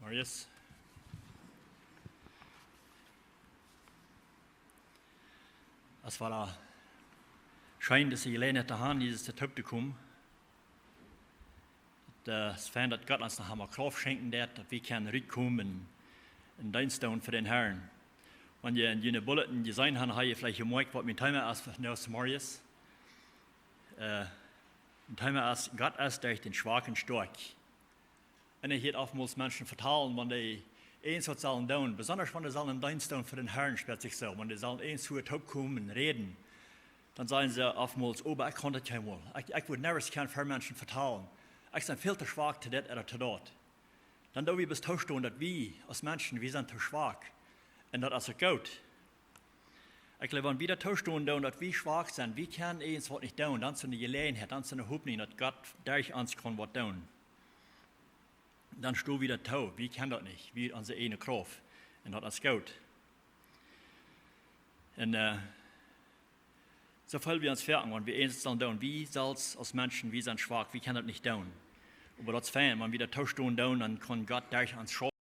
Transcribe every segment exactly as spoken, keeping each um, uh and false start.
Marius. Es wia scheen, dise Jeläajenheit to haben, hia toop to komen. Daut, äh, es fein, daut Gott ons noch emol Krauft schenkjen deed, daut wie kjennen rutkomen un, un Deenst doonen fa dän Herrn. Wan jie en june Bulletin jeseenen haben, ha jie veleicht jemoakjt, waut mien Thema es fa vondoag zemorjes. Äh, mien Thema es: Gott es derch dän Schwaken stoakj. Un ekj hia oftmols Menschen vetalen, wan dee irjent waut sellen doonen, besonda wan dee sellen eenen Deenst doonen fa dän Herrn, spieet sikj soo, wan dee sellen irjentwua toopkomen un räden, dan sajen see oftmols: "Oba ekj kaun daut kjeenmol. Ekj, ekj woa never kjennen ver Menschen vetalen. Ekj sie väl too schwak to dit ooda to daut." Dan doo wie bloos toostonen, daut wie aus Menschen, wie sent too schwak. Un daut es uk goot. Ekj jleew, wan wie daut toostonen doonen, daut wie schwak sent, wie kjennen irjent waut nich doonen, dan es doa eene Jeläajenheit, dan es doa eene Hopninj, daut Gott derch ons kaun waut doonen. Dan stonen wie daut too, wie kjennen daut nich, wie onse ieejne Krauft. Un daut es goot. Un, äh, soo väl wie ons veroachten, wan wie irjent sellen doonen, wie selfst aus Menschen, wie sent schwak, wie kjennen daut nich doonen. Oba daut es fein, wan wie daut toostonen doonen, dan kaun Gott derch ons schaufen.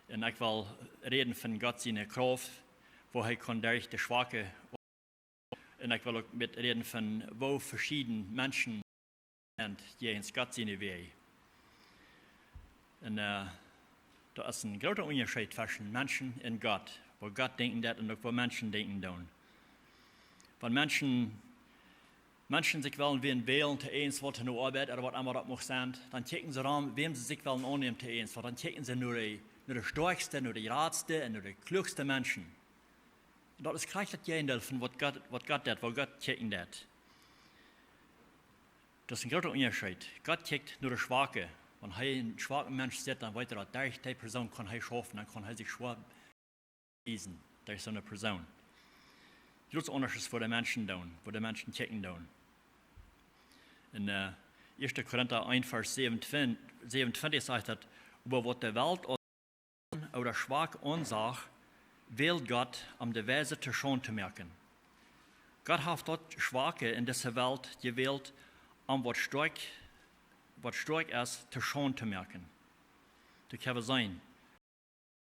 Un ekj well räden von Gott siene Krauft, woo hee kaun derch de Schwake. Un ekj well uk met räden von woo veschieden Menschen sent jäajen Gott siene Wäaj. Un, äh, daut es een groota Unjascheet tweschen Menschen un Gott. Woo Gott denkjen deed un uk woo Menschen denkjen doonen. Wan Menschen, Menschen sikj wellen wäm wälen to irjent waut, no Oabeit ooda waut emma daut mucht sennen, dan kjikjen see rom, wäm see sikj wellen aunnämen to irjent waut. Dan kjikjen see no de, no de stoakjste, no de jratste un no de kluakste Menschen. Un daut es krakjt daut Jäajendeel von waut Gott, waut Gott deed, woo Gott kjikjen deed. Daut es een groota Unjascheet. Gott kjikjt no de Schwake. Wan hee eenen schwaken Mensch sitt, dan weet hee daut, derch dee Persoon kaun hee schaufen, dan kaun hee sikj schwoa bewiesen, derch soone Persoon. Daut es aundasch aus woo de Menschen doonen, woo de Menschen kjikjen doonen. En, äh, Ieeschte Korinta eent, Varsch säwentwintich, säwentwintich sajcht daut: "Oba waut de Welt ooda schwak aunsach, wäld Gott, om de Weise to Schaund to moaken." Gott haft daut Schwake en dise Welt jewält, om waut stoakj, waut stoakj es, to Schaund to moaken. Daut kjenn wie seenen.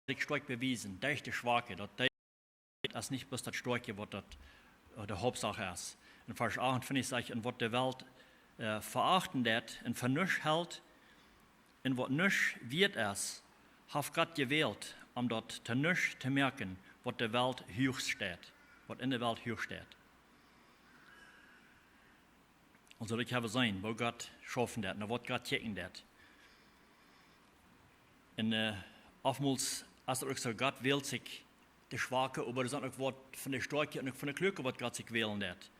Sikj stoakj bewiesen, derch de Schwake, daut dee, daut es nich bloos daut Stoakje, waut daut, äh, de Hauptsach es. En Varsch achtuntwintich sajcht: "Un waut de Welt, äh, veachten deed un fa nuscht helt, un waut nuscht wieet es, haft Gott jewält, om daut to nuscht to moaken, waut de Welt huach steit, waut en de Welt huach steit." Aulsoo, daut kjenn wie seenen, woo Gott schaufen deed, no waut Gott kjikjen deed. En, äh, oftmols es daut uk soo, Gott wält sikj de Schwake, oba doa sent uk waut von de Stoakje un uk von de Kluake, waut Gott sikj wälen deed.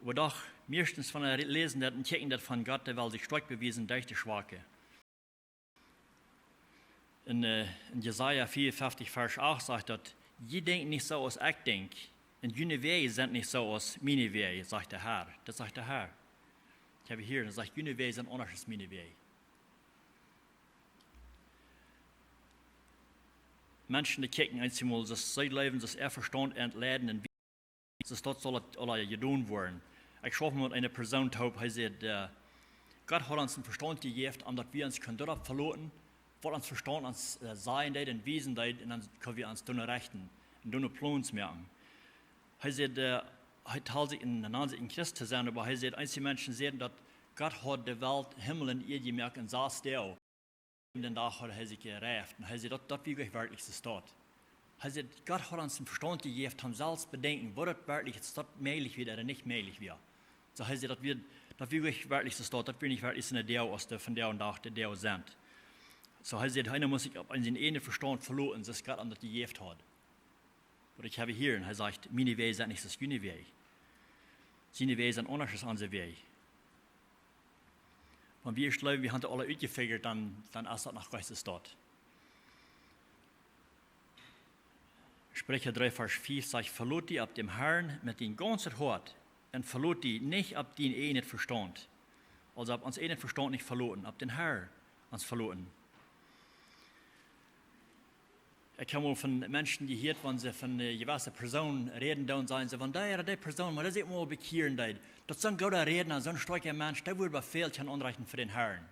Oba doch, meistens, wan wie läsen daut un kjikjen daut von Gott, dee well sikj stoakj bewiesen derch de Schwake. En, äh, en Jesaja vea un feftig, Varsch acht sajcht daut: "Jie denkjen nich soo aus ekj denkj, un june Wäaj sent nich soo aus miene Wäaj, sajcht de Herr." Daut sajcht de Herr. Ekj hab hia, dan sajcht: "June Wäaj sent aundasch aus miene Wäaj." Menschen, dee kjikjen eemol, see jleewen, see äa Vestaunt entleiden un soo daut saul et aula jedonen woaren. Ekj schrauf met eene Persoon toop, hee säd, äh, Gott haft ons een Vestaunt jejäft, om daut wie ons kjennen doaropp veloten, waut ons Vestaunt ons, äh, sajen deed un wiesen deed, un dan kjenn wie ons doano rechten un doano Plons moaken. Hee säd, äh, hee tald sikj een, nand sikj een Christ to sennen, oba hee säd, eenje Menschen säden, daut Gott haud de Welt, Himmel un Ieed jemoakt en sas Doag. Dän Dach haud hee sikj jerecht. Un hee säd, daut, daut wia nich werkjlich soo staut. Hee säd, Gott haud ons een Vestaunt jejäft, om selfst to bedenkjen, woo daut werkjlich es, daut mäajlich wia ooda nich mäajlich wia. Soo hee säd, daut wia, daut wia nich werkjlich soo staut, daut wia nich werkjlich soo een Doag aus de vondoag dän Dach de Doag sent. Soo hee säd, hee must sikj opp sien ieejnen Vestaunt veloten, soo aus Gott am daut jejäft haud. Waut ekj hab hia, un hee sajcht, miene Wäaj sent nich soo aus june Wäaj. Siene Wäaj sent aundasch aus onse Wäaj. Wan wie ieescht jleewen, wie haben daut aula utjefijgat, dan, dan es daut noch goanich soo staut. Spricha dree, Varsch fiew sajcht: "Velot die opp dän Herrn met dien gaunzet Hoat un velot die nich opp dien ieejnet Vestaunt." Aulsoo opp ons ieejnet Vestaunt nich veloten, opp dän Herr ons veloten. Ekj hab mol von Menschen jehieet, wan see von eene jewesse Persoon räden doonen, sajen see, wan dee ooda dee Persoon, mau dee sikj mol bekjieren deed, daut es soon gooda Rädna, soon stoakja Mensch, dee wudd bie väl kjennen aunrechten fa dän Herrn.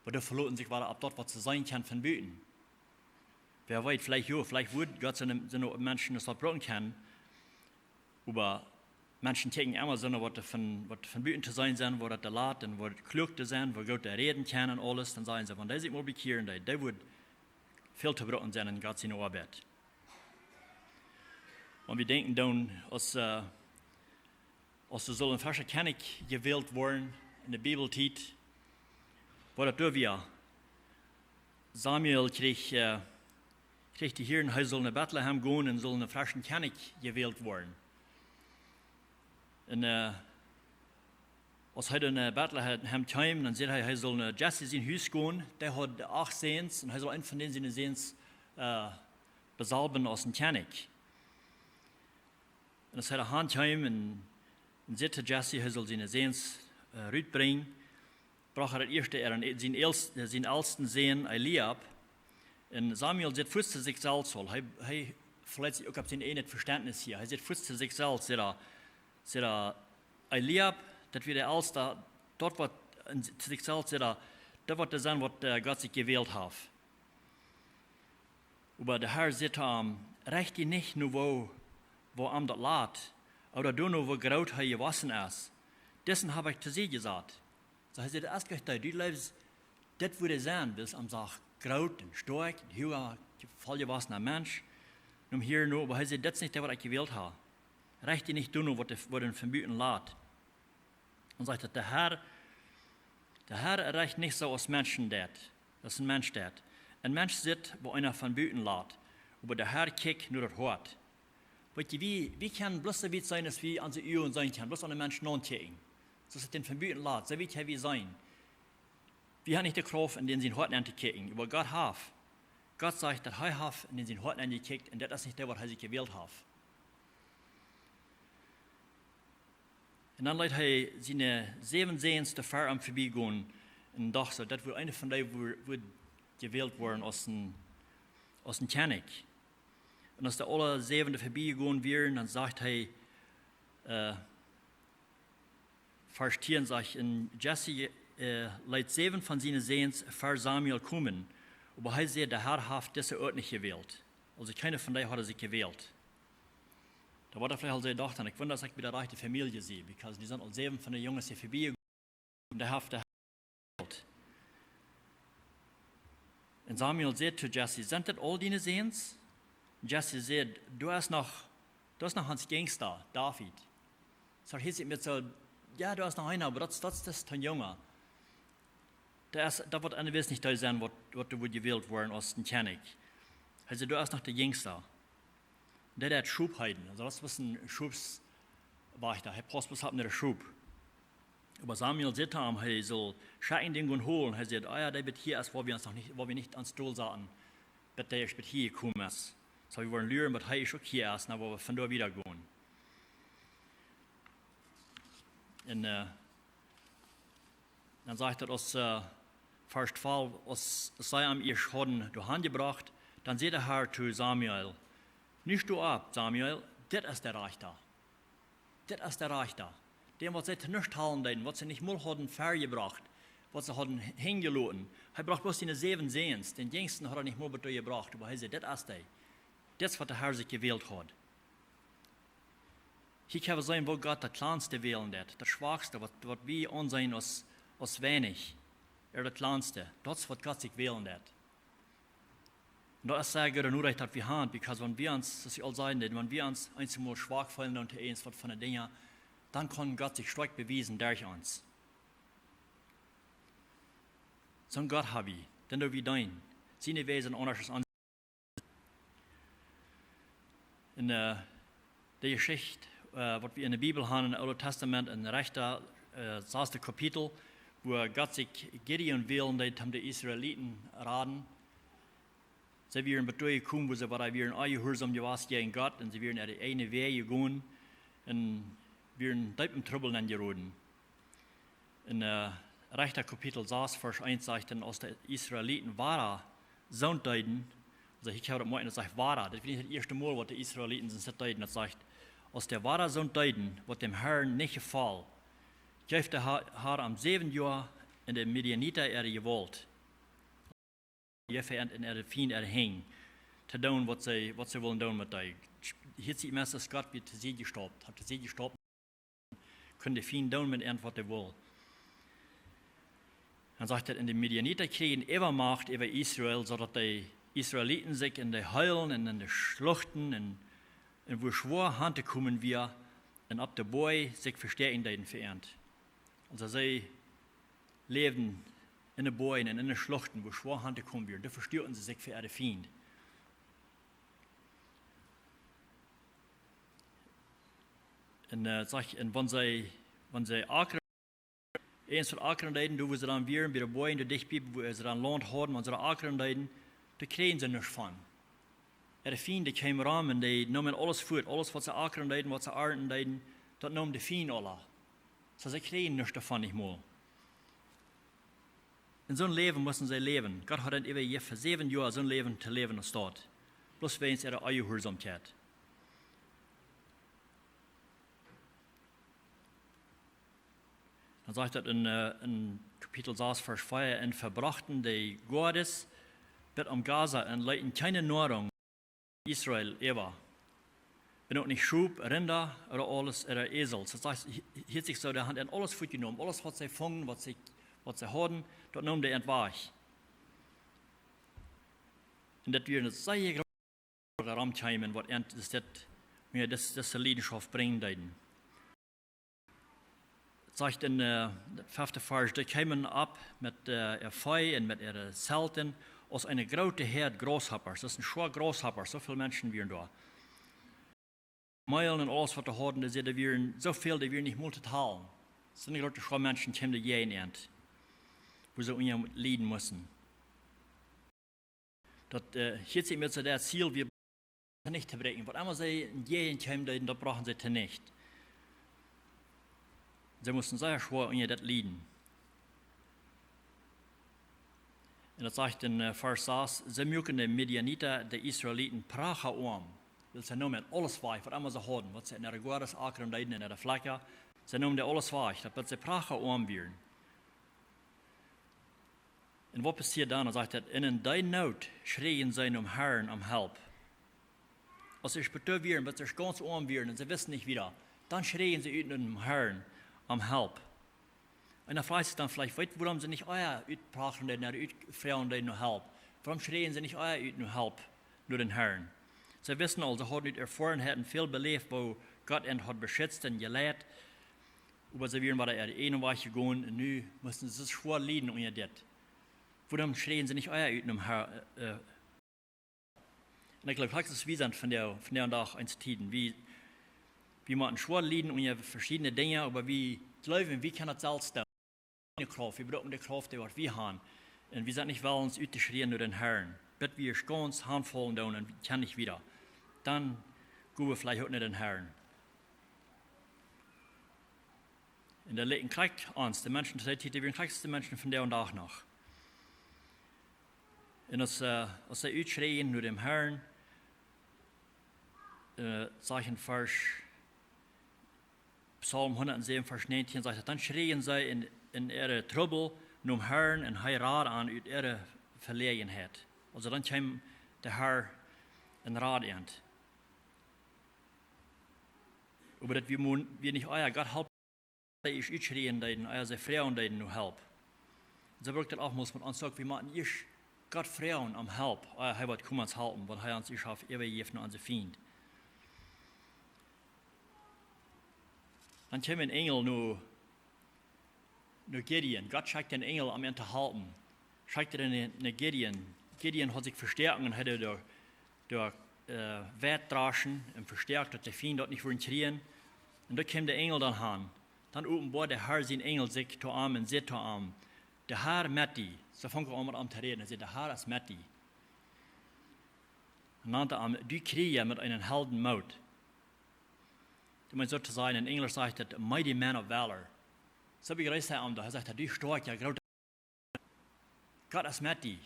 Oba dee veloten sikj wada opp daut, waut see seenen kjennen von buten. Wäa weet, veleicht jo, veleicht wudd Gott soone, soone Menschen aus daut brucken kjennen. Oba Menschen kjikjen emma soone, waut von, waut von buten to seenen sent, woo daut lat un woo kloak dee sent, woo goot dee räden kjennen un aules. Dan sajen see, wan dee sikj mol bekjieren, dee, dee wudd väl to brucken sennen en Gott siene Oabeit. Wan wie denkjen dan, aus, äh, aus doa sull een frescha Kjennich jewält woaren en de Bibeltiet, woo daut doa wia. Samuel kjrieech, äh, kjrieech to hieren, hee sull no Betlehem gonen un sull een frescha Kjennich jewält woaren. Un, äh, aus hee dan no Betlehem kjeem, dan säd hee, hee sull no Jesse sien Hus gonen. Dee haud acht Säns un hee sull eenen von dän siene Säns, äh, besalwen aus een Kjennich. Un aus hee doa han kjeem un, un säd to Jesse, hee sull siene Säns, äh, rutbrinjen, brocht hee daut ieeschte äa, sien eelst-, äh, sien eelsten Sän Eliab. Un Samuel säd fuaz to sikj selfst aul, hee, hee veleet sikj uk opp sien eejnet Vestentnis hia. Hee säd fuaz to sikj selfst, säd hee, säd hee, Eliab, daut wia de eelste, daut waut, un to sikj selfst säd hee, daut woat dee sennen, waut, äh, Gott sikj jewält haft. Oba de Herr säd to am: Recht die nich no woo, woo am daut lat, ooda doano, woo groot hee jewossen es. Disen hab ekj to Sied jesat. Soo, hee säd, daut es nich dee, du läwst, dit wudd sennen, wiels am sach groot un stoakj un huach, volljewossena Mensch. Nom hia no, oba hee säd, daut es nich dee, waut ekj jewält hab. Recht die nich doano, waut dee, waut dee von buten lat. Dan sajcht daut, de Herr, de Herr recht nich soo aus Menschen deit, aus een Mensch deit. Een Mensch sitt, woo eena von buten lat, oba de Herr kjikjt no daut Hoat. Weet jie, wie, wie kjennen bloos soo wiet seenen, aus wie onse Uagen seenen kjennen, bloos aun een Mensch naunkjikjen. Soo aus et dän von buten lat, soo wiet kjenn wie seenen. Wie haben nich de Krauft, en dän sien Hoat nenn to kjikjen, oba Gott haft. Gott sajcht, daut hee haft en dän sien Hoat nenn jekjikjt, un daut es nich dee, waut hee sikj jewält haft. Un dan leet hee siene säwen Säns ver am verbie gonen un docht soo, daut wudd eena von dee wudd, wudd jewält woaren aus een, aus een Kjennich. Un aus dee aule säwen verbie jegonen wieren, dan sajcht hee, äh, Varsch tieen sajcht, un Jesse, äh, leet säwen von siene Säns ver Samuel komen. Oba hee säd, de Herr haft dise uk nich jewält. Aulsoo kjeena von dee haud sikj jewält. Doa woat hee veleicht aul soo jedocht han, ekj wunda, aus ekj bie de rajchte Famielje sie, because dee sent aul säwen von de Junges hia verbie jegonen, un dee haft de Herr jewält. Un Samuel säd to Jesse, sent daut aul diene Säns? Jesse säd, doa es noch, doa es noch ons Jinjsta, David. Soo hieet et met soo, jo, doa es noch eena, oba daut, daut, daut es dän Jungen. Daut es, daut woat eena wiss nich dee sennen, waut, waut doa wudd jewält woaren aus een Kjennich. Hee säd, doa es noch de Jinjsta. Dee deit Schop heeden, aulsoo daut es een Schopswajchta. Hee paust bloos opp no de Schop. Oba Samuel säd to am, hee sull schekjen dän gonen holen. Hee säd, ah jo, dee bat hia es, wua wie ons noch nich, wua wie nich aun Stool saten, bat dee ieescht bat hia jekomen es. Soo, wie woaren luren, bat hee ieescht uk hia es, dan woa wie von doa wieda gonen. Un, äh, dan sajcht daut aus, äh, Varsch twalf, aus see am ieescht hauden doa han jebrocht, dan säd de Herr to Samuel: Nu sto opp, Samuel, dit es de Rajchta. Dit es de Rajchta. Dän, waut see to nuscht hoolen deeden, waut see nich mol hauden verjebrocht, waut see hauden henjeloten. Hee brocht bloos siene säwen Säns, dän jinjsten haud hee nich mol bat doa jebrocht, oba hee säd, dit es dee. Dit es, waut de Herr sikj jewält haud. Hia kjenn wie seenen, woo Gott daut kjlanste wälen deit, daut schwakste, waut, waut wie aunseenen aus, aus weinich, ea daut kjlanste, daut es, waut Gott sikj wälen deit. Un daut es sea goode Norecht, daut wie haben, because wan wie ons, soo aus ekj aul säd, wan wie ons eemol schwak feelen doonen to irjent waut von de Dinja, dan kaun Gott sikj stoakj bewiesen derch ons. Soon Gott hab wie, dän doo wie deenen. Siene Wäaj sent aundasch aus onse. Un, äh, de Jeschicht, äh, waut wie en de Bibel haben, em Oolen Tastament, en Rechta, äh, sastet Kapitel, wua Gott sikj Gideon wälen deed, om de Israeliten raden. See wieren bat doa jekomen, wua see wada wieren onjehuarsom jewast jäajen Gott, un see wieren äare eejne Wäaj jegonen, un wieren deep en Trubbel nenjeroden. En, äh, Rechta Kapitel sas, Varsch eent sajcht dan, aus de Israeliten wada soont deeden, aulsoo hia kjenn wie daut moakjen, daut sajcht wada, daut wia nich daut ieeschte Mol, waut de Israeliten soont deeden, daut sajcht, aus dee wada soont deeden, waut däm Herrn nich jefoll, jeef de Ha-, Herr an säwen Joa en de Midianita äare Jewault. Jefe äant en äare Fiend äare Henj to doonen, waut see, waut see wullen doonen met dee. Hia es meist, daut Gott wia to Sied jestaupt, haft to Sied jestaupt, kunn de Fiend doonen met äant, waut hee wull. Dan sajcht et, en de Midianiten kjrieejen Äwamacht äwa Israel, soo daut de Israeliten sikj en de Hoolen un en de Schluchten un, un wua schwoa han to komen wia, un opp de Boaj sikj vestäakjen deeden fa äant. Aulsoo see läwden en de Boajen un en de Schluchten, wua schwoa han to komen wia. Doa vestuaken see sikj fa äare Fiend. Un, äh, sajcht, un wan see, wan see akren, eens waut akren deeden, doa wua see dan wieren, bie de Boajen, doa dicht bie, wua see dan Launt hauden, wan see doa akren deeden, doa kjrieejen see nuscht von. Äare Fiend kjeemen rom un dee neemen aules fuat, aules waut see akren deeden, waut see arnten deeden, daut neem de Fiend aula. Soo see kjrieejen nuscht doavon nich mol. En soon Läwen musten see läwen. Gott haud an äwajejäft fa säwen Joa soon Läwen to läwen aus daut. Bloos wäajens äare Onjehuarsaumkjeit. Dan sajcht et en, äh, en Kapitel sas, Varsch vea: Un vebrochten de Goades bat aum Gaza un leeten kjeene Noarunk Israel äwa. Un uk nich Schop, Rinda, ooda aules, ooda Äsels. Daut sajcht, hia, hia sikj soo, dee han an aules fuatjenomen. Aules waut see fungen, waut see, waut see hauden, daut neemen dee an wajch. Un daut wia een sea groota Rom kjeemen, waut an dit, dit, jo, dit, dise Liedenschoft brinjen deeden. Et sajcht en, äh, dän feften Varsch: Dee kjeemen opp met, äh, äa Vee un met äare Zelten aus eene groote Häad Grausshoppasch. Daut es een schwoa Grausshoppasch, soo väl Menschen wieren doa. Meelen un aules waut dee hauden, dee säden, dee wieren soo väl, dee wieren nich mol to talen. Soone groote Schoa Menschen kjeemen doa jäajen an, wua see unja lieden musten. Daut, äh, hia sikj met soo daut Ziel, wia tonicht to brinjen. Waut emma see jäajen kjeemen deeden, daut brochten see tonicht. See musten sea schwoa unja daut lieden. Un daut sajcht en, äh, Varsch sas: See muaken de Midianiten de Israeliten pracha oam. Wiels see neemen aules wajch, waut emma see hauden, waut see en äare Goades akren deeden, en äare Flakja. See neemen dee aules wajch, daut, daut see pracha oam wieren. Un waut passieed dan? Dan sajcht et: Un en dee Noot schräajen see nom Herrn om Help. Aus see späta wieren, bat see gaunz oam wieren un see wisten nich wieda, dan schräajen see ut nom Herrn om Help. Un dan froagt sikj dan veleicht, weetst, wuarom see nich ea utprachen deeden, ooda utfroagen deeden no Help? Wuarom schräajen see nich ea ut no Help, no dän Herrn? See wisten aul, see hauden ut Erfoarenheit väl beläft, woo Gott an haud beschitzt un jeleit. Oba see wieren wada äaren eenen Wajch jegonen un nu musten see schwoa lieden unja dit. Wuarom schräajen see nich ea ut nom Herr, äh, äh, un ekj jleew, daut es, wie sent vondoag, vondoag dän Dach en Tieden, wie, wie motten schwoa lieden unja veschiedne Dinja, oba wie jleewen, wie kjennen daut selfst doonen. Kjeene Krauft, wie brucken de Krauft, dee waut wie han. Un wie sent nich wellens uttoschräajen no dän Herrn. Bat wie ons gaunz hanfaulen doonen un wie kjennen nich wieda. Dan go wie veleicht uk no dän Herrn. Un daut likjt krakjt aun, de Menschen to dee Tiet, dee wieren krakjt de Menschen vondoag dän Dach noch. Un aus, äh, aus see utschräajen no dän Herrn, äh, sajcht en Varsch, Psalm hundatsäwen, Varsch näajentieen, sajcht et: Dan schräajen see en, en äare Trubbel nom Herrn un hee rad an ut äare Veläajenheit. Aulsoo dan kjeem de Herr un rad an. Oba daut wia, wia nich ea Gott halpt, see ieescht utschräajen deeden, ea see froagen deeden no Help. Soo brukt daut uk mau met ons uk, wie motten ieescht Gott froagen om Help, ea hee woat komen ons halpen, wiels hee ons ieescht haft äwajejäft no onse Fiend. Dan kjeem een Enjel no, no Gideon. Gott schekjt een Enjel om an to halpen. Schekjt dän no, no Gideon. Gideon haud sikj vestäaken un haud doa, doa, äh, Weit jedraschen un vestäakjt, daut de Fiend daut nich wudden kjrieen. Un doa kjeem de Enjel dan han. Dan openboad de Herr sien Enjel sikj to am un säd to am: De Herr met die. Soo funk hee aun met am to räden. Hee säd: De Herr es met die. Un nand am: Du Krieja met eenen Heldenmoot. Daut meent soo to sajen, en Enjlisch sajcht et: Mighty man of valor. Soo bejreest hee am, daut hee sajcht: Du stoakja, groota Gott es met die.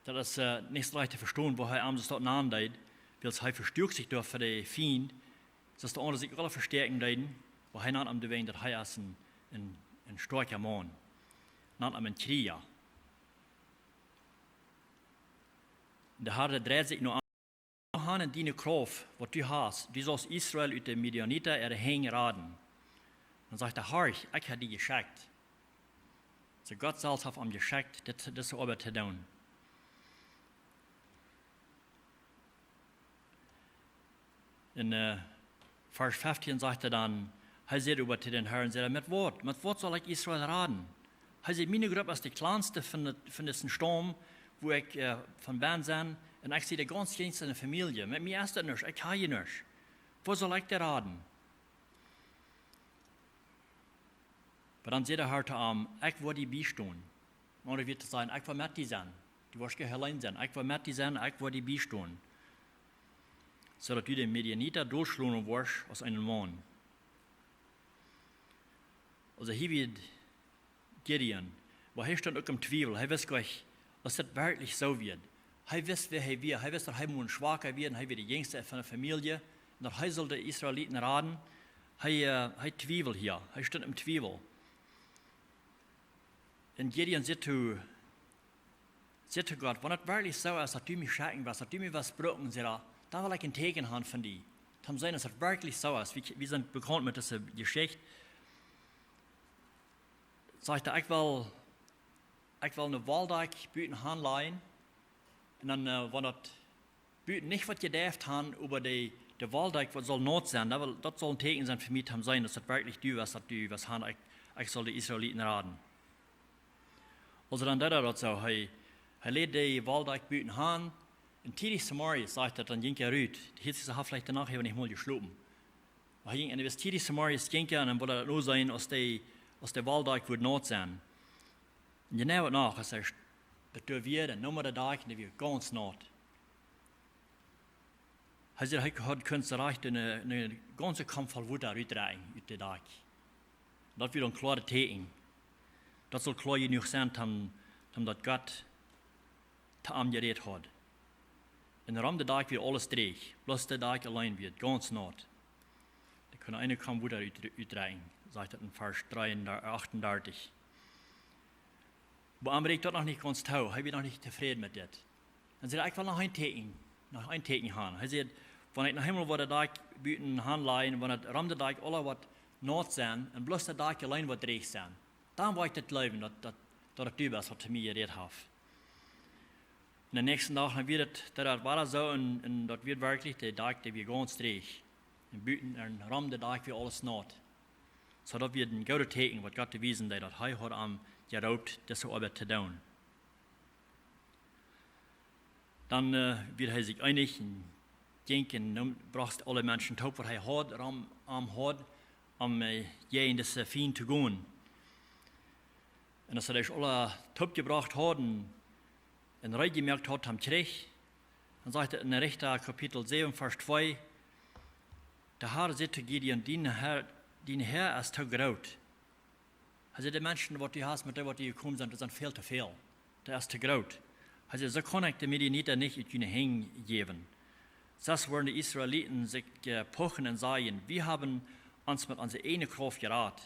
Daut es, äh, nich soo leicht to vestonen, woo hee am daut nand deed, wiels hee vestuak sikj doa fa de Fiend, soo aus de aundre sikj aula vestäakjen deeden, oba hee nand am doawäajen, daut hee es een, een een stoakja Maun, nant am een Kjrieja. De Herr dreid sikj no am: Waut hast du aun diene Krauft, waut du hast? Du saust Israel ut de Midianita äare Henj raden. Dan sajcht de Herr: Ekj hab die jeschekjt. Soo Gott selfst haft am jeschekjt, dit, dise Oabeit to doonen. En, äh, Varsch feftieen sajcht hee dan, hee säd oba to dän Herrn, säd hee: Met waut, met waut saul ekj Israel raden? Hee säd: Miene Grupp es de kjlanste von de, von disen Staum, wua ekj, äh, von ben sie, un ekj sie de gaunz jinjste enne Famielje. Met mie es daut nuscht, ekj hab je nuscht. Woo saul ekj dee raden? Oba dan säd de Herr to am: Ekj woa die biestonen. Om aundre Wieed to sajen, ekj woa met die sennen. Du woascht nich auleen sennen. Ekj woa met die sennen, ekj woa die biestonen. Soo daut du de Midianita dolschlonen woascht aus een Maun. Aulsoo hia wia Gideon, oba hee stunt uk em Twiewel. Hee wist nich, aus daut werkjlich soo wia. Hee wist, wäa hee wia. Hee wist, daut hee mau een Schwaka wia un hee wia de jinjste von de Famielje. Un daut hee sull de Israeliten raden. Hee, äh, hee twiewelt hia. Hee stunt em Twiewel. Un Gideon säd to, säd to Gott: Wan daut werkjlich soo es, daut du mie schekjen woascht, daut du mie woascht brucken, säd hee, dan well ekj een Tieekjen haben von die. Toom seenen, aus daut werkjlich soo es. Wie, wie sent bekaunt met dise Jeschicht. Sajcht hee: Ekj well, ekj well eene Wolldakj buten hanlajen. Un dan, äh, wan daut buten nich waut jedeift haft, oba de, de Wolldakj waut saul naut sennen, daut well, daut saul een Tieekjen sennen fa mie, toom seenen, aus daut werkjlich du best, daut du best han, ekj, ekj saul de Israeliten raden. Aulsoo dan deed hee daut soo, hee, hee läd de Wolldakj buten han, un tiedich zemorjes, sajcht daut, dan jinkj hee rut. Hee haud veleicht de Nacht äwa nich mol jeschlopen. Oba hee jinkj, un hee wist, tiedich zemorjes jinkj hee, un dan wull hee daut nu seenen, aus de, aus de Wolldakj wudd naut sennen. Un jeneiw waut noch, aus hee st-, daut doa wia, dan neem hee de Dakj un dee wia gaunz naut. Hee säd, hee haud kunt soo rajcht eene, eene gaunze Kom voll Wota rutdrekjen ut de Dakj. Daut wia een kloaret Tieekjen. Daut saul kloa jenuach sennen, toom, toom daut Gott to am jerät haud. Un rom de Dakj wia aules dreech, bloos de Dakj auleen wia gaunz naut. Dee kunn eene Kom Wota ut-, utdrekjen, sajcht daut en Varsch dreeundartich, achtundartich. Oba am rieekjt daut noch nich gaunz too. Hee wia noch nich tofräd met dit. Dan säd hee: Ekj well noch een Tieekjen, noch een Tieekjen haben. Hee säd: Wan ekj noch eemol woa de Dakj buten hanlajen, wan daut rom de Dakj aula woat naut sennen un bloos de Dakj auleen woat dreech sennen, dan woa ekj daut jleewen, daut, daut, daut daut du best, waut to mie jerät haft. Un dän näakjsten Dach, dan wia daut, daut, daut wia soo, un, un daut wia werkjlich, de Dakj, dee wia gaunz dreech. Un buten un rom de Dakj wia aules naut. Soo daut wia een goodet Tieekjen, waut Gott to wiesen deed, daut hee haud am jeroopt, dise Oabeit to doonen. Dan, äh, wia hee sikj eenich un jinkj un neem, brocht aule Menschen toop, waut hee haud, rom am haud, om, äh, jäajen dise Fiend to gonen. Un aus hee dee aula toopjebrocht haud un, un reed jemoakt haud toom Kjrich, dan sajcht et en Richter Kapitel säwen, Varsch twee: De Herr säd to Gideon: Dien Häa, dien Häa es too groot. Hee säd: De Menschen, waut du hast, met dee, waut du jekomen best, daut sent väl too väl. Daut es too groot. Hee säd: Soo kaun ekj de Midianita nich ut june Henj jäwen. Sest woaren de Israeliten sikj, äh, puchen un sajen: Wie haben ons met onse ieejne Krauft jerat.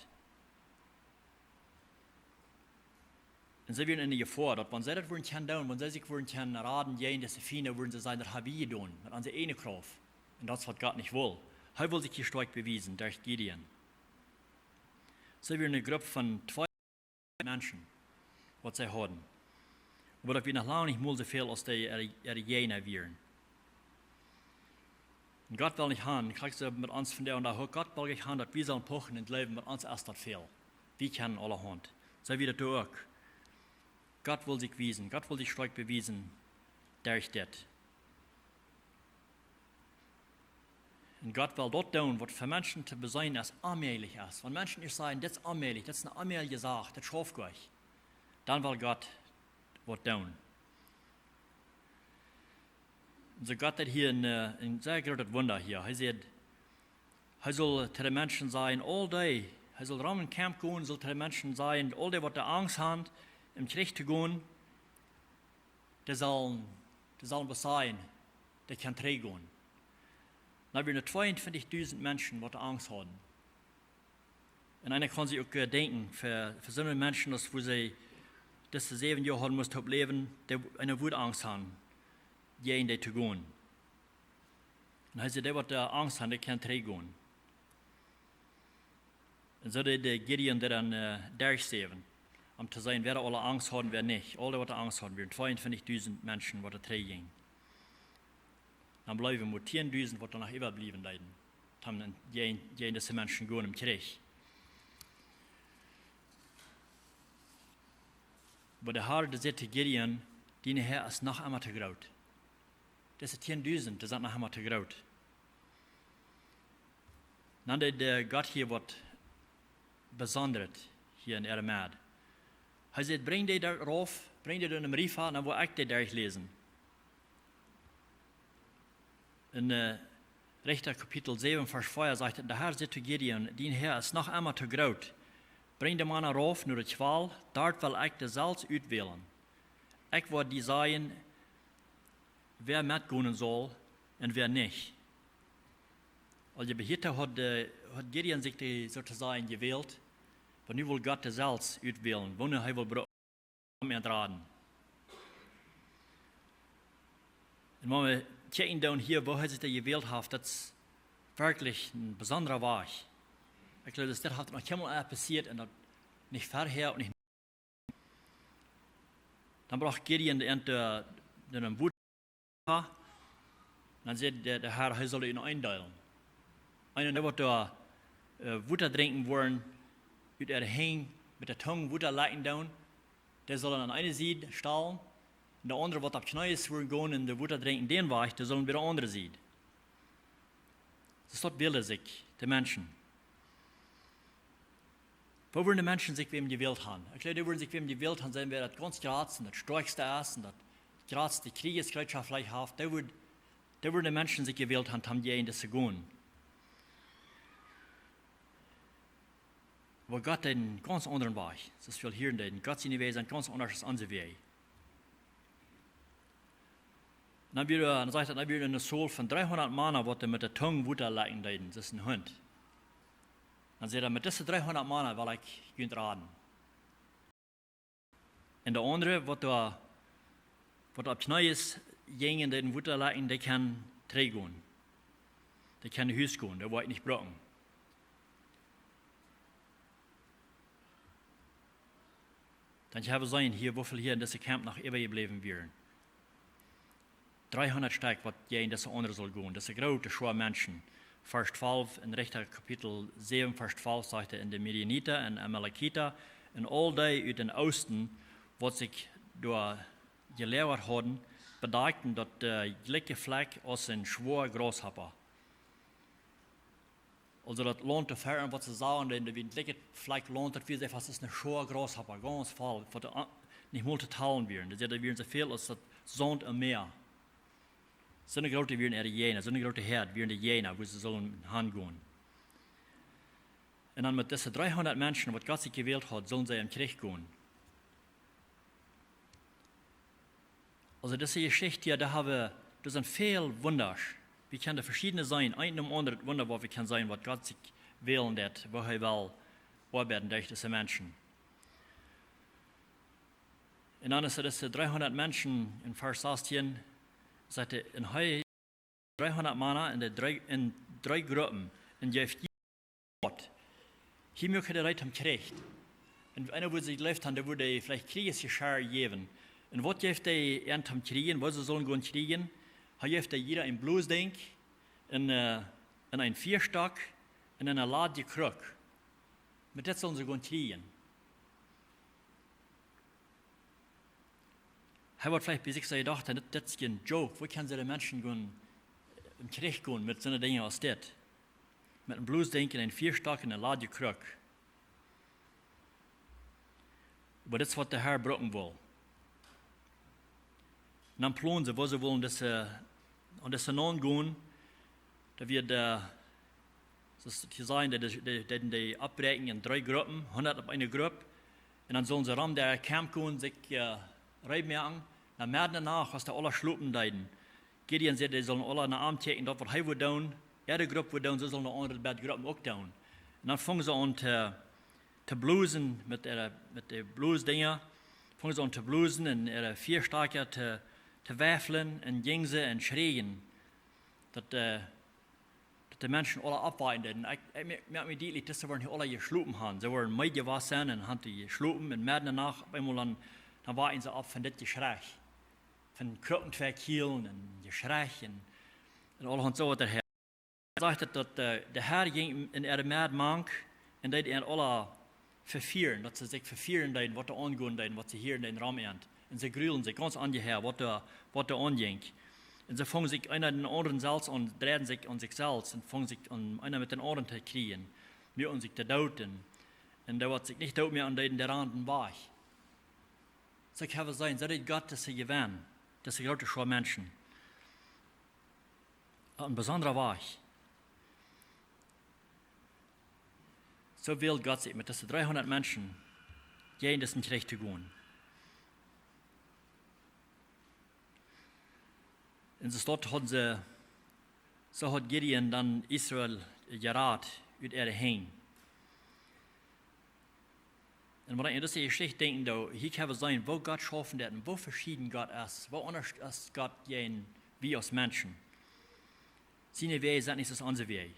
Un see wieren enne Jefoa, daut wan see daut wudden kjennen doonen, wan see sikj wudden kjennen raden jäajen dise Fiend, wudden see sajen: Daut hab wie jedonen, met onse ieejne Krauft. Un daut es, waut Gott nich well. Hee well sikj hia stoakj bewiesen derch Gideon. See wieren eene Grupp von twee Menschen, waut see hauden. Oba daut wia noch lang nich mol soo väl, aus dee äare, äare Jäajna wieren. Un Gott well nich haben, krakjt soo met ons vondoag, un doa uk, Gott well nich haben, daut wie sellen puchen un jleewen, met ons es daut väl. Wie kjennen aulahaunt. Soo wia daut uk. Gott well sikj wiesen, Gott well sikj stoakj bewiesen derch dit. Un Gott well daut doonen, waut fa Menschen to beseenen es, onmäajlich es. Wan Menschen ieescht sajen: Dit es onmäajlich, dit es eene onmäajliche Sach, daut schauft nich, dan well Gott waut doonen. Soo Gott deed hia een, äh, een sea grootet Wunda hia. Hee säd, hee saul to de Menschen sajen, aul dee, hee saul rom em Camp gonen, saul to de Menschen sajen, aul dee, waut de Angst haben, em Kjrich to gonen, dee sellen, dee sellen waut sajen, dee kjennen trigjgonen. Dan wieren doa tweeuntwintichdusent Menschen, waut de Angst hauden. Un eena kaun sikj uk, äh, denkjen, fa, fa soone Menschen, aus wua see dise säwen Joa hauden must opp läwen, dee, eena wudd Angst haben, jäajen dee to gonen. Un hee säd, dee waut doa Angst haben, dee kjennen trigj gonen. Un soo deed de Gideon dee dan, äh, derchsäwen, om to seenen, wäa doa aule Angst hauden, wäa nich. Aule, waut doa Angst hauden, wieren tweeuntwintichdusent Menschen, waut doa trigj jinjen. Dan bleewen mau tieendusent, waut doa noch äwabliewen deeden. Dan jäajen, jäajen dise Menschen gonen em Kjrich. Oba de Herr, dee säd to Gideon: Dien Häa es noch emma too groot. Dise tieendusent, dee sent noch emma too groot. Dan deed de Gott hia waut Besondret hia en äare Medd. Hee säd: Brinj dee doa rauf, brinj dee doa em Riefa, dan woa ekj dee derchläsen. En, äh, Richter Kapitel säwen, Varsch vea sajcht et: De Herr säd to Gideon: Dien Häa es noch emma too groot. Brinj de Mana rauf no de Kjwal, doa well ekj dee selfst utwälen. Ekj woa die sajen, wäa metgonen saul un wäa nich. Aulsoo, bie hia haud, äh, haud Gideon sikj dee, soo to sajen, jewält, oba nu well Gott dee selfst utwälen, woo hee well bru-, om an to raden. Un wan wie kjikjen dan hia, woo hee sikj dee jewält haft, daut es werkjlich een besondra Wajch. Ekj jleew, daut, daut haft noch kjeenmol passieet un daut nich verhäa un nich. Dan brocht Gideon dee en, äh, dee em Wota. Dan säd de, de Herr, hee sull an eendeelen. Eena, dee waut doa, äh, Wota drinkjen wullen, ut äare Henj met de Tung Wota lekjen doonen, dee sullen aun eene Sied stalen, un de aundre, waut opp Kjnees wullen gonen un dee Wota drinkjen, dän Wajch, dee sullen bie de aundre Sied. Soo daut wälden sikj de Menschen. Woo wudden de Menschen sikj wäm jewält haben? Ekj jleew, dee wudden sikj wäm jewält haben, sennen, wäa daut gaunz jratste un daut stoakjste es un daut jratste Kjriejeschauft veleicht haft. Dee wudd-, dee wudden de Menschen sikj jewält haben, om jäajen dee to gonen. Oba Gott deed een gaunz aundren Wajch. Daut es väl hia en dee, Gott siene Wäaj sent gaunz aundasch aus onse Wäaj. Dan wia, dan sajcht et, dan wia eene Zahl von dreehundat Mana, waut doa met de Tung Wota lekjen deeden, daut es een Hunt. Dan säd hee: Met dise dreehundat Mana well ekj junt raden. Un de aundre, waut doa, waut opp Kjnees jinjen, dee Wota lekjen, dee kjennen trigj gonen. Dee kjennen no Hus gonen, dee woa ekj nich brucken. Dan kjenn wie seenen hia, woo väl hia en dise Camp noch äwajebläwen wieren. Dreehundat Stekj, waut jäajen dise aundre sullen gonen. Daut es een groota Schoar Menschen. Varsch twalf en Richter Kapitel säwen, Varsch twalf sajcht et: Un de Midianita un Amalekita un aul dee ut dän Oosten, waut sikj doa jeläajat hauden, bedakjten daut, äh, jlikje Flakj aus een schwoa Grashoppa. Aulsoo daut Launt doa ver, waut see sagen, dee, dee wia een jlikjet Flakj Launt, daut wia soo aus eene schwoa Grashoppa, gaunz voll, waut doa a-, nich mol to talen wieren. Dee säden, daut wieren soo väl aus daut Saunt aum Mäa. Soone groote wieren äare Jäajna, soone groote Häad wieren de Jäajna, wua see sullen hangonen. Un dan met dise dreehundat Menschen, waut Gott sikj jewält haud, sullen see em Kjrich gonen. Aulsoo, dise Jeschicht hia, doa hab wie, doa sent väl Wundasch. Wie kjennen veschiedne seenen, een nom aundren Wunda, waut wie kjennen seenen, waut Gott sikj wälen deed, woo hee well oabeiden derch dise Menschen. Un dan es et, dise dreehundat Menschen en Varsch sastieen, sajcht et, un hee dreehundat Mana en de dree, en dree Gruppen, un jeef jieda Grupp. Hia muak hee de Rät om Kjrich. Un eena wudd sikj jejleeft haben, dee wudd veleicht Kjriejesjeschirr jäwen. Un waut jeef hee an toom Kjrieen, woo see sullen gonen kjrieen? Hee jeef dee jieda een Blosdenkj, un, äh, un een Fiastock, un eene ladje Kruck. Met dit sullen see gonen kjrieen. Hee haud veleicht bie sikj soo jedocht, dit, dit es een Joke. Woo kjennen see de Menschen gonen, em Kjrich gonen met soone Dinja aus dit? Met een Blosdenkj un een Fiastock un eene ladje Kruck. Oba dit es, waut de Herr brucken wull. Un dan plonden see, woo see wullen dise, aun dise Nacht gonen, daut wia de, daut es to sajen, dee, dee, dee, dee oppbräakjen en dree Gruppen, hundat opp eene Grupp. Un dan sullen see rom de Camp gonen, sikj, äh, reed moaken. Dan medden en de Nacht, aus dee aula schlopen deeden, Gideon säd, dee sullen aula no am kjikjen, daut waut hee wudd doonen, äare Grupp wudd doonen, soo sullen de aundre beid Gruppen uk doonen. Un dan fungen see aun to, to blosen met äare, met de Blosdinja. Fungen see aun to blosen un äare Fiastakja to, to weiflen un jinjen see un schrieen. Daut, äh, daut de Menschen aula oppwaken deeden. Ekj, ekj moak, moak mie dietlich, daut see woaren hia aula jeschlopen han. See woaren meed jewast sennen un han doa jeschlopen. Un medden en de Nacht opp eemol dan, dan waken see opp von dit Jeschrei. Von Krupen twei Kielen un Jeschrei un, un aulahaunt soo waut doa. Sajcht et, daut, äh, de Herr jinkj en äare Medd mank un deed an aula vefieren, daut see sikj vefieren deeden, waut doa aungonen deed, waut see hieren deeden rom an. Un see grulden sikj gaunz aun de Herr, waut doa, waut doa aunjinkj. Un see fungen sikj eena dän aundren selfst aun, dreiden sikj aun sikj selfst un fungen sikj aun, eena met dän aundren to kjrieen, muaken sikj to doot. Un dee, waut sikj nich doot muaken deeden, dee randen wajch. Soo, ekj hab jeseenen, soo deed Gott dise jewennen, dise groote Schoa Menschen. Opp een besondra Wajch. Soo wäld Gott sikj met dise dreehundat Menschen, jäajen disen Kjrich to gonen. Un soo hauden see, soo haud Gideon dan Israel jerat ut äare Henj. Un wan ekj aun dise Jeschicht denkj, dan, hia kjenn wie seenen, woo Gott schaufen deed un woo veschieden Gott es, woo aundasch es Gott jäajen wie aus Menschen. Siene Wäaj sent nich soo aus onse Wäaj.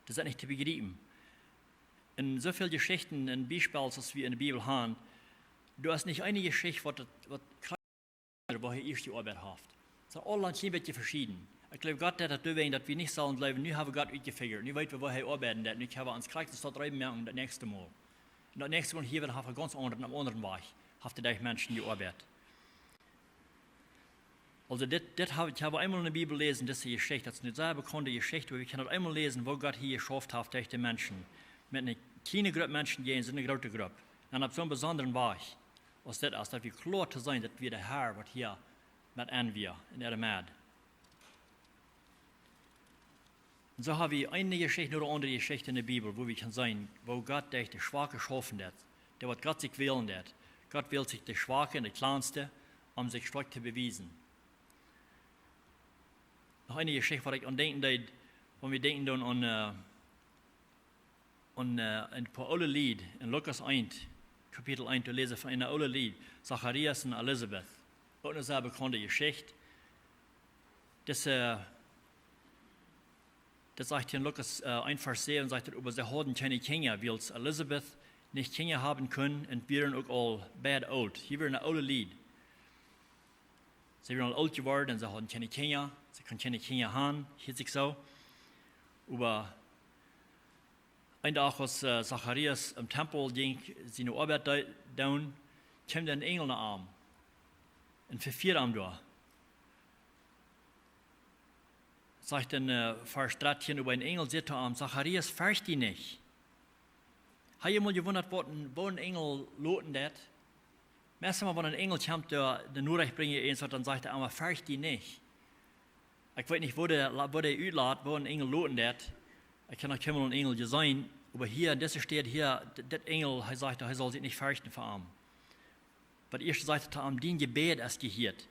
Dee sent nich to bejriepen. Un soo väl Jeschichten un Biespels aus wie en de Bibel han, doa es nich eene Jeschicht, waut, waut woo hee ieescht jeoabeit haft. Sent aula een kjlien bät veschieden. Ekj jleew, Gott deed daut doawäajen, daut wie nich sellen jleewen, nu hab wie Gott utjefigurt, nu weet wie, woo hee oabeiden deed, nu kjenn wie ons krakjt soo reed moaken daut näakjste Mol. Un daut näakjste Mol hia wada haft hee gaunz aundren, opp aundren Wajch, haft hee dee Menschen jeoabeit. Aulsoo dit, dit hab, ekj hab eemol en de Bibel jeläsen, dise Jeschicht, daut es eene sea bekaunde Jeschicht, oba wie kjennen daut eemol läsen, woo Gott hia jeschauft haft derch de Menschen. Met eene kjliene Grupp Menschen jäajen soone groote Grupp. Un opp soon besondren Wajch, aus dit es, daut wie kloa to seenen, daut wia de Herr, waut hia met an wia en äare Medd. Un soo hab wie eene Jeschicht no de aundre Jeschicht en de Bibel, wua wie kjennen seenen, woo Gott derch de Schwake schaufen deed, dee waut Gott sikj wälen deed. Gott wält sikj de Schwake un de Kjlanste, om sikj stoakj to bewiesen. Noch eene Jeschicht, waut ekj aun denkjen deed, wan wie denkjen dan aun, äh, un, äh, een poa oole Lied, en Lukas eent, Kapitel eent, doa läs wie von een oole Lied, Zacharias un Elisabet. Uk eene sea bekaunde Jeschicht. Dise, daut sajcht hia en Lukas, äh, eent Varsch säwen, sajcht et, oba see hauden kjeene Kjinja, wiels Elisabet nich Kjinja haben kunn un wieren uk aul beid oolt. Hia wia een oole Lied. See wieren aul oolt jeworden un see hauden kjeene Kjinja. See kunnen kjeene Kjinja han, hieet sikj soo. Oba een Dach, aus, äh, Zacharias em Tempel jinkj siene Oabeit dee-, doonen, kjeem een Enjel no am un vefieed am doa. Sajcht en, äh, Varsch dartieen, oba een Enjel säd to am: Zacharias, fercht die nich. Hab jie mol jewundat, waut een, woo een Enjel loten deed? Meist mol, wan een Enjel kjemt, dee de Norecht brinjt, eent, dan sajcht hee emma: Fercht die nich. Ekj weet nich, woo dee, woo dee utlat, woo een Enjel loten deed. Ekj hab noch kjeenmol een Enjel jeseenen, oba hia en dise Städ hia, d-, dit Enjel, hee sajcht, hee saul sikj nich ferchten ver am. Waut ieescht sajcht hee to am: Dien Jebäd es jehieet.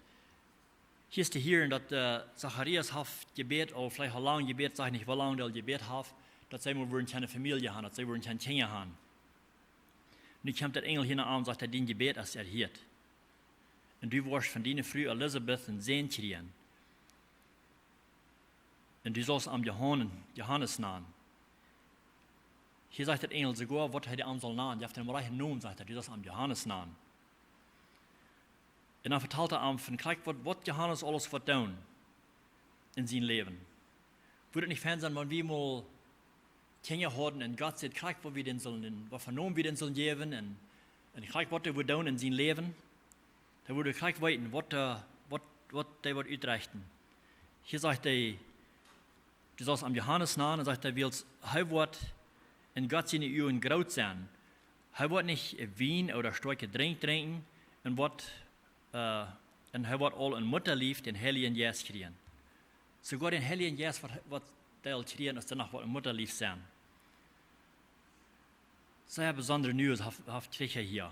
Hia es to hieren, daut, äh, Zacharias haft jebät, aul veleicht aul lang jebät, sajcht nich, woo lang dee aul jebät haft, daut see mol wudden kjeene Famielje han, daut see wudden kjeene Kjinja han. Nu kjemt de Enjel hia no am un sajcht: Dien Jebäd es erhieet. Un du woascht von diene Fru Elisabet een Sän kjrieen. Un du saust am Johan-, Johanes nanen. Hia sajcht de Enjel soogoa, waut hee am saul nanen. Jeft am een rajchten Nomen, sajcht hee, du saust am Johanes nanen. Un dan vetalt hee am von, krakjt waut, waut Johanes aules woat doonen en sien Läwen. Wudd et nich fein sennen, wan wie mol Kjinja hauden un Gott säd krakjt, waut wie dän sullen, waut fa Nomen wie dän sullen jäwen un, un krakjt waut hee wudd doonen en sien Läwen? Dan wudd wie krakjt weeten, waut, äh, waut, waut hee woat utrechten. Hia sajcht hee, du saust am Johanes nanen, un sajcht hee, wiels hee woat en Gott siene Uagen groot sennen. Hee woat nich Wien ooda stoakje Drinkj drinkjen un woat, äh, un hee woat aul em Muttalief dän Heiljen Jeist kjrieen. Soogoa dän Heiljen Jeist woat, woat hee aul kjrieen, aus hee noch woat em Muttalief sennen. Sea besondre News haft, haft kjrieech hee hia.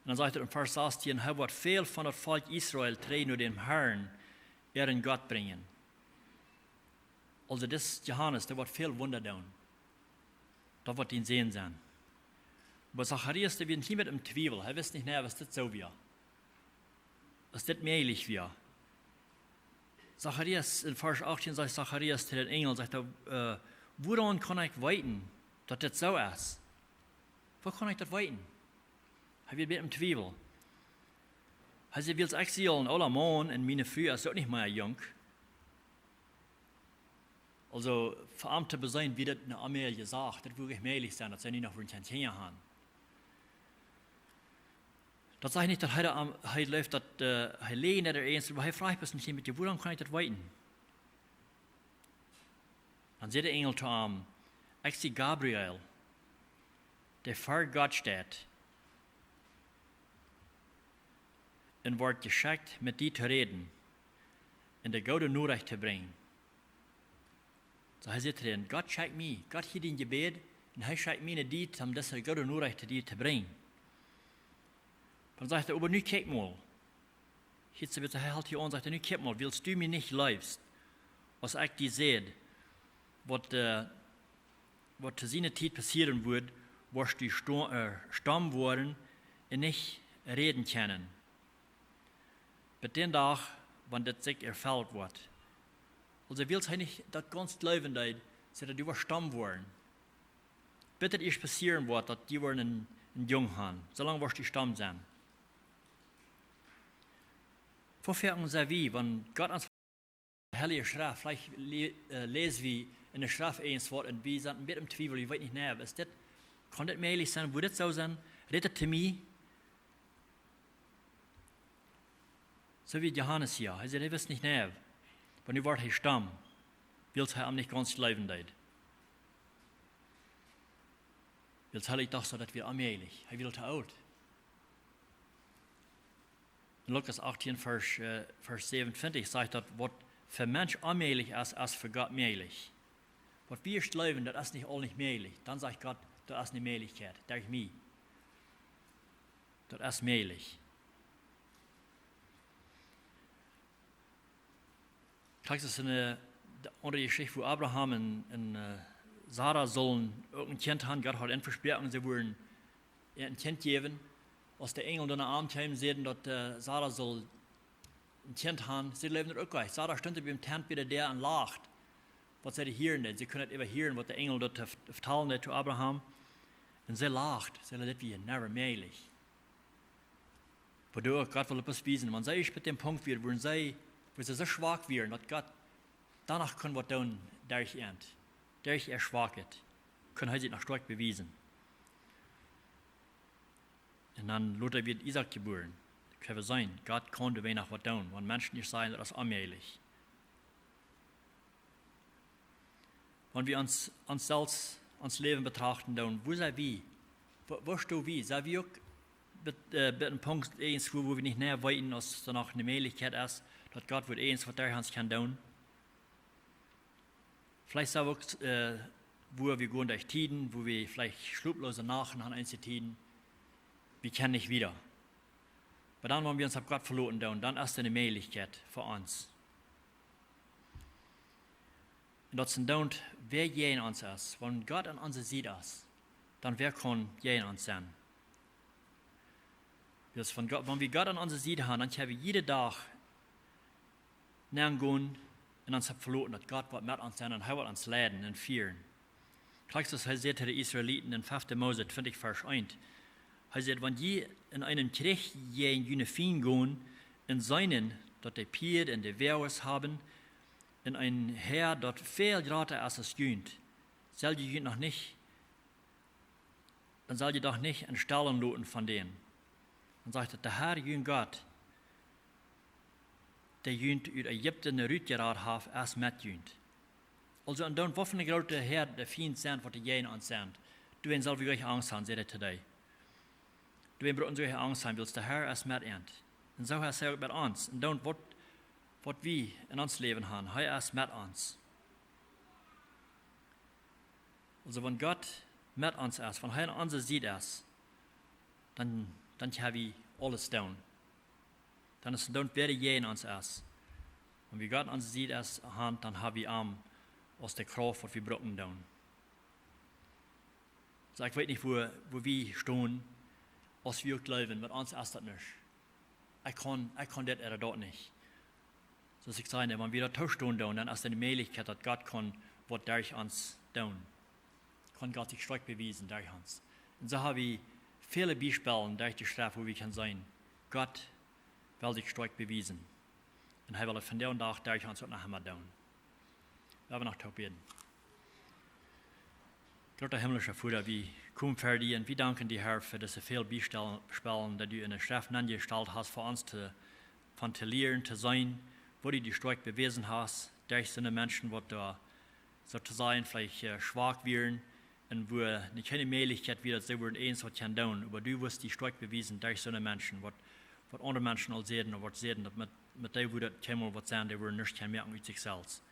Un dan sajcht et en Varsch sastieen: Hee woat väl von daut Volkj Israel trigj no dän Herrn, äaren Gott, brinjen. Aulsoo dis Johanes, dee woat väl Wunda doonen. Daut woat dien Sän sennen. Oba Zacharias, dee wia hia met em Twiewel. Hee wist nich, nä, aus dit soo wia. Aus dit mäajlich wia. Zacharias, en Varsch achtieen sajcht Zacharias to dän Enjel, sajcht hee, äh, "Wuarom kaun ekj weeten, daut dit soo es? Woo kaun ekj daut weeten?" Hee wia met em Twiewel. Hee säd, "Wiels ekj sie aul een oola Maun un miene Fru es uk nich mea junk." Aulsoo, fa am to beseenen, wia daut eene onmäajelje Sach. Daut wudd nich mäajlich sennen, daut see nu noch wudden kjeene Kjinja haben. Daut sajcht nich, daut hee, doa aun, hee jleeft, daut, äh, hee läajen doa irjent, oba hee fruach bloos een bät, "Wuarom kaun ekj daut weeten?" Dan säd de Enjel to am, "Ekj sie Gabriel, dee ver Gott steit, un woa jeschekjt, met die to räden un de goode Norecht to brinjen." Soo, hee sajcht dan, "Gott schekjt mie, Gott hieet dien Jebäd, un hee schekjt mie no die, om dise goode Norecht to die to brinjen." Dan sajcht hee, "Oba nu kjikj mol." Hia sajcht hee, hee helt hia aun, sajcht hee, "Nu kjikj mol, wiels du mie nich jleefst, aus ekj die säd, waut, äh, waut to siene Tiet passieren wudd, woascht du sto-, äh, stom woaren un nich räden kjennen, bat dän Dach, wan dit sikj erfelt woat." Aulsoo, wiels hee nich daut gaunz jleewen deed, säd hee, "Du woascht stom woaren. Bat dit ieescht passieren woat, daut du woascht een, een Jung haben. Soo lang woascht du stom sennen." Woo foaken sent wie, wan Gott ons Heilje Schreft, veleicht lä-, äh, läs wie enne Schreft eens waut un wie sent een bät em Twiewel, wie weeten nich, nä, es dit, kaun dit mäajlich sennen, wudd dit soo sennen, rät et to mie? Soo aus Johanes hia, hee säd, hee wist nich, nä, oba nu woat hee stom, wiels hee am nich gaunz jleewen deed. Wiels hee docht, soo daut wia onmäajlich, hee wia too oolt. En Lukas achtieen, Varsch, äh, Varsch säwenuntwintich sajcht daut, waut fa Mensch onmäajlich es, es fa Gott mäajlich. Waut wie ieescht jleewen, daut es nich aul nich mäajlich. Dan sajcht Gott, daut es eene Mäajlichkjeit. Derch mie. Daut es mäajlich. Krakjt soo aus enne, de aundre Jeschicht, wua Abraham un, un, äh, Sara sullen uk een Kjint haben, Gott haud an vesproaken, see wudden een Kjint jäwen. Aus de Enjel dan no am kjeemen, säden daut, äh, Sara sull een Kjint haben, see jleewden daut uk nich. Sara stunt biem Tent bie de Däa un lacht. Waut see hieeden, see kunn daut äwahieren, waut de Enjel daut vef-, vetalen deed to Abraham. Un see lacht, see säd, "Dit wia never mäajlich." Wua doa uk Gott wull bloos wiesen, wan see ieescht bie dän Punkt wia, wua see, wua see soo schwak wieren, daut Gott doano kunn waut doonen derch an, derch äa Schwakheit, kunn hee sikj noch stoakj bewiesen. Un dan lota wort Isaak jebuaren. Ekj hab jeseenen, Gott kunn doa noch waut doonen, wan Menschen ieescht sajen, daut es onmäajlich. Wan wie ons, ons selfst, ons Läwen betrachten, dan, wua sent wie? Wua, wua stonen wie? Sent wie uk bie, äh, bie een Punkt irjentwua, wua wie nich mea weeten, aus doa noch eene Mäajlichkjeit es, daut Gott woat irjent waut derch ons kjennen doonen? Veleicht sent wie uk, äh, wua wie gonen derch Tieden, wua wie veleicht schloplose Nachten haben, eenje Tieden. Wie kjennen nich wieda. Oba dan, wan wie ons opp Gott veloten doonen, dan es doa eene Mäajlichkjeit fa ons. Un daut es dan, wäa jäajen ons es. Wan Gott aun onse Sied es, dan wäa kaun jäajen ons sennen? Wiels wan Gott, wan wie Gott aun onse Sied haben, dan kjenn wie jieda Dach nengonen un ons opp veloten, daut Gott woat met ons sennen un hee woat ons leiden un fieren. Krakjt soo aus hee säd to de Israeliten en fefte Mose twintich Varsch eent. Hee säd: "Wan jie en eenen Kjrich jäajen june Fiend gonen un seenen, daut dee Pieed un dee Woages haben, un een Häa, daut väl jrata es aus junt, sell jie junt noch nich, dan sell jie doch nich entstalen loten von dän." Dan sajcht et: "De Herr, jun Gott, dee junt ut Ägipten rutjerat haft, es met junt." Aulsoo, un dan, waut fa een groota Häa de Fiend sent, waut dee jäajen ons sent, doawäajen sell wie nich Angst haben, säd hee to dee. Doawäajen bruck wie nich Angst haben, wiels de Herr es met an. Un soo es hee uk met ons. Un dan, waut, waut wie en ons Läwen haben, hee es met ons. Aulsoo, wan Gott met ons es, wan hee aun onse Sied es, dan, dan kjenn wie aules doonen. Dan es et, dan, wäa jäajen ons es. Wan wie Gott aun onse Sied es, haben, dan hab wie am aus de Krauft, waut wie brucken doonen. Ekj weet nich, wua, wua wie stonen, aus wie uk jleewen, met ons es daut nich. Ekj kaun, ekj kaun dit ooda daut nich. Soo aus ekj säd, wan wie daut toostonen doonen, dan es de Mäajlichkjeit, daut Gott kaun waut derch ons doonen. Kaun Gott sikj stoakj bewiesen derch ons. Un soo ha wie väle Biespels derch de Schreft, wua wie kjennen seenen, Gott well sikj stoakj bewiesen. Un hee well daut vondoag dän Dach derch ons uk noch emol doonen. Lot ons noch toop bäden. Groota himmlischa Voda, wie komen ver die un wie danken die, Herr, fa dise väl Biespels, dee du enne Schreft aunjestalt hast fa ons to, von to lieren, to seenen, woo du die stoakj bewäsen hast, derch soone Menschen, waut doa, soo to sajen, veleicht, äh, schwak wieren, un wua nich kjeene Mäajlichkjeit wia, daut see wudden irjent waut kjennen doonen, oba du wudst die stoakj bewiesen derch soone Menschen, waut, waut aundre Menschen aul säden, ooda waut säden, daut met, met dee wudd daut kjeenmol waut sennen, dee wudden nuscht kjennen moaken ut sikj selfst.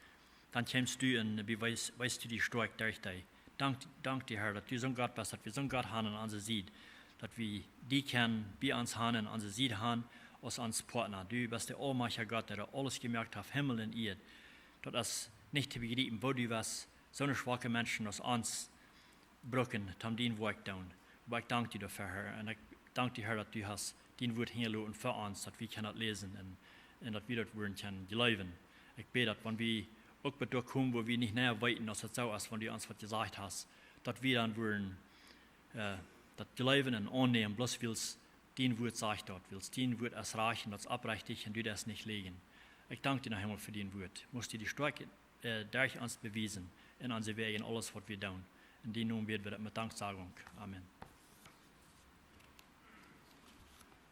Dan kjemst du un, äh, wie wees, wees du die stoakj derch dee. Dank, dank die, Herr, daut du soon Gott best, daut wie soon Gott han aun onse Sied, daut wie die kjennen bie ons han un aun onse Sied han aus ons Partner. Du best de aulmajchtja Gott, dee doa aules jemoakt haft, Himmel un Ieed. Daut es nich to bejriepen, woo du west soone schwake Menschen aus ons brucken, toom dien Woakj doonen. Oba ekj dank die doafäa, Herr. Un ekj dank die, Herr, daut du hast dien Wuat hinjaloten fa ons, daut wie kjennen daut läsen un, un daut wie daut wudden kjennen jleewen. Ekj bäd, daut wan wie uk bat doa komen, wua wie nich mea weeten, aus daut soo es, wan du ons waut jesajcht hast, daut wie dan wudden, äh, daut jleewen un aunnämen, bloos wiels dien Wuat sajcht daut, wiels dien Wuat es rajcht un daut es oprechtich un du deist nich läajen. Ekj dank die noch eemol fa dien Wuat. Muchst du die stoakj, äh, derch ons bewiesen, en onse Wäaj, en aules, waut wie doonen. En dienen Nomen bäd wie daut met Danksagunk. Amen.